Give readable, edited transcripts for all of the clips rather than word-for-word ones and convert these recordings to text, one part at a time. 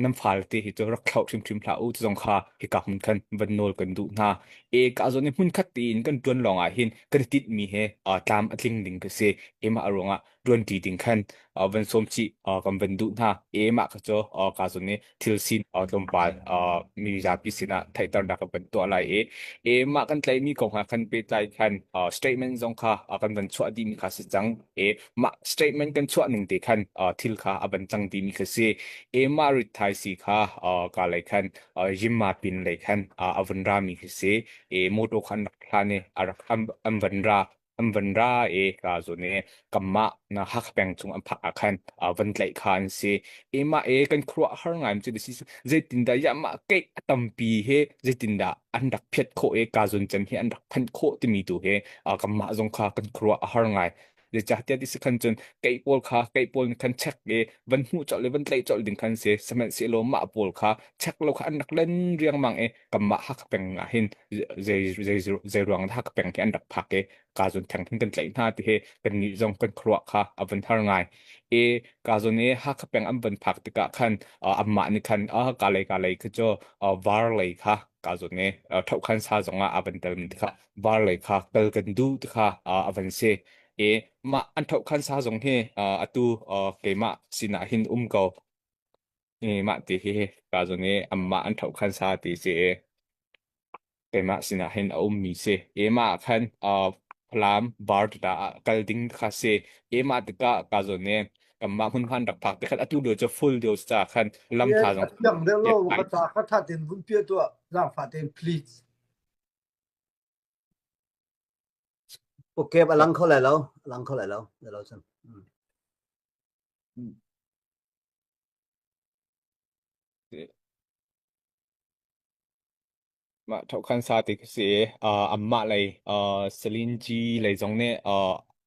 Nan fale te hi cu rak thlauh hrimhrim hlah u ti zong kha hika hmun khan van nawl kan duh hna. E ka zawn i hmun khat tein kan ṭuan lawng ah hin kan i tinhmi he tlam a tling ding ka si. E mah ruangah ṭuanṭi ding khan van sawm chih kan van duh hna. E mah kha cu ka zawn i thil sin tlawmpal mi zapi sinah theihternak kan van tuah lai i e mah kan tlaihmi kong ah khan pehtlai khan statement zong kha kan van chuah dihmi kha si cang. E mah statement kan chuah ning te khan thil kha a van cang dihmi kha si. E mah ritthai si kha ka lei khan Yimma pin lei khan a vun rami khi si. E motor khan rak hlan i a rak an van ra an van ra i ka zun i kanmah na Hakha peng chung an phak ah khan van tlaih kha an si. E mah e kan khuaruah har ngai cu si zeitindah ya mah keih a tampi he zeitindah an rak phiat khawh i ka zun cem hi an rak phanh khawh timi tu he kanmah zong kha kan khuaruah a har ngai. Zeicahtiah ti si khan cun keih pawl kha keih pawl nih khan check i van hmuh colh i van tlaih colh ding khan si. Sihmanhsehlaw mah pawl kha check lo kha an rak len riangmang i kanmah Hakha peng ah hin zei zei zei ruang dah Hakha peng hi an rak phak i ka zawn theng hin kan tlaih hna ti hi kannih zong kan khuaruah kha a van har ngai. I ka zawn i Hakha peng an van phak tikah khan anmah nih khan ka lei ka lei khi cu var lei kha ka zawn i ṭhohkhan sa zongah a van telmi te kha var lei kha kal kan duh ti kha a van si. I mah an ṭhohkhan sa zong hi atu keimah sinah hin um ko. I mah ti hi ka zawn i anmah an ṭhohkhan sa ti si i keimah sinah hin a ummi si. Keimah ah khan Falam bar tata ah kal ding kha si. Keimah tikah ka zawn i kanmah hmunhma an rak phak te khan atu lio cu full lio ca khan lam tha A zong fiang deuh lo ka ca kha tha tein vun piah tuah zaangfah tein please. Okay, a lang kho lai lo, a lang kho lai lo, lai lo cun. Mm. Mah ṭhohkhan sa ti khi si i anmah lei Celine G lei zong nih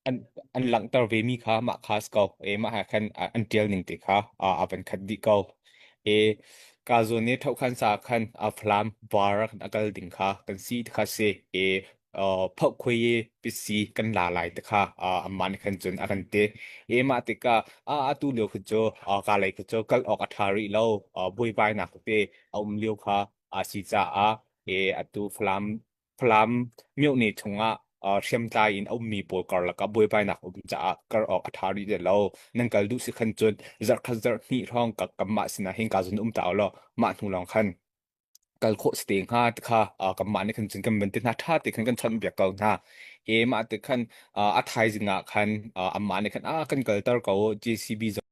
an an langhter vemi kha mah kha si ko. I mah he khan an ṭial ning te kha a van khat dih ko. I ka zawn i ṭhohkhan sa khan Falam var a kal ding kha kan si ti kha si. I phohkhuai i pisi kan la lai ti kha anmah nih khan cun a kan ti. I mah tikah atu lio khi cu ka lei khi cu kal awk a ṭha rih lo. Buaibainak tete a um lio kha a si caah e atu Falam Falam myohne chungah hriamtlai in a ummi pawl karlak ah buaibainak um caah kar awk a ṭha rih ti lo. Nan kal duh si khan cun zarhkhat zarhhnih hrawng ka kanmah sinah hin ka zun um ta law mah hnu lawng khan kal khawh si te hnga ti kha kanmah nih khan cun kan van ti hna ṭha te khan kan chawnh biak ko hna. E mah ti khan a thaizing ah khan amah nih khan a kan kalter ko JCB.